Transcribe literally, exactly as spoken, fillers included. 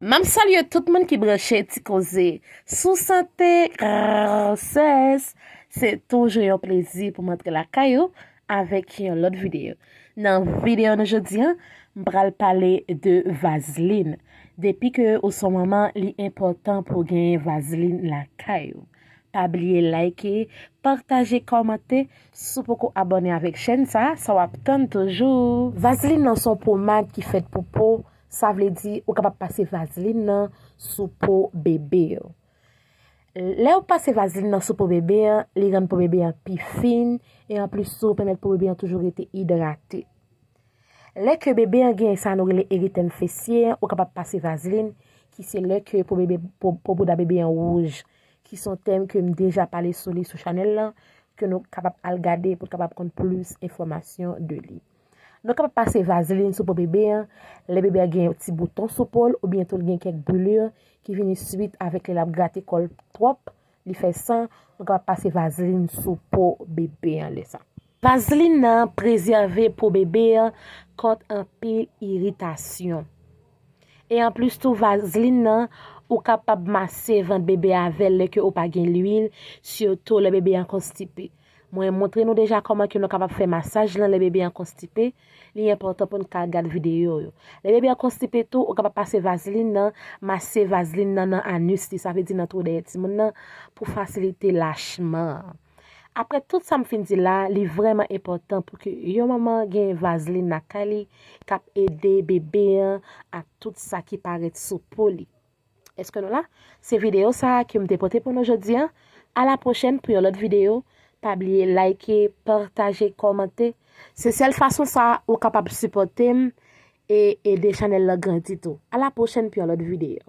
M ap salye tout moun ki branche Ti Koze sou sante, grasès. Se toujou yon plezi pou m antre lakay ou avèk yon lòt videyo. Nan videyo nou jodi a, m pral pale de vazlin. Depi ke ou se yon manman, li enpòtan pou w genyen vazlin lakay ou. Pa bliye like, pataje, kòmante. Si w poko abòne avèk chèn sa, sa w ap tann toujou? Vazlin nan se yon pomad ki fèt pou po, sa vle di ou kapab pase vazlin nan sou po bebe yo. Lè w pase vazlin nan sou po bebe an, li rann po bebe an pi fin, e anplis tou, pèmèt po bebe an toujou rete idrate. Lè ke bebe an gen sa nou rele eritèm fesye an, ou kapab pase vazlin, ki se lè ke po bebe, po, po bouda bebe an wouj, ki se yon tèm ke m deja pale sou li sou chanèl lan, ke nou kapab al gade pou n kapab konn plis enfòmasyon de li. Nou kapab pase vazlin sou po bebe an, lè bebe an gen yon ti bouton sou po l, oubyen tou l gen kèk brilure ki vini swit avèk lè l ap grate kò l twòp, li fè san, nou kapab pase vazlin sou po bebe an lè sa. Vazlin nan prezève po bebe an kont anpil iritasyon. E anplis tou, vazlin nan, ou kapab mase vant bebe avè l lè ke ou pa gen lwil, sitou lè bebe an konstipe. Mwen montre nou deja kòman ke nou kapab fè masaj lan lè bebe an konstipe. Li enpòtan pou n ka gad videyo yo. Lè bebe an konstipe tou, ou kapab pase vazlin nan, mase vazlin nan nan anis li, sa vle di nan twou dèyè timoun nan, pou fasilite lachman an. Apre tout sa m fin di la, li vrèman enpòtan pou ke yon manman gen vazlin lakay li k ap ede bebe an ak tout sa ki parèt sou po li. Èske nou la? Se videyo sa a ke m te pote pou nou jodi a. A la pwochèn pou yon lòt videyo. Pa bliye like, pataje, kòmante. Se sèl fason sa a ou kapab sipòte m e ede chanèl la grandi tou. A la pwochèn pou yon lòt videyo.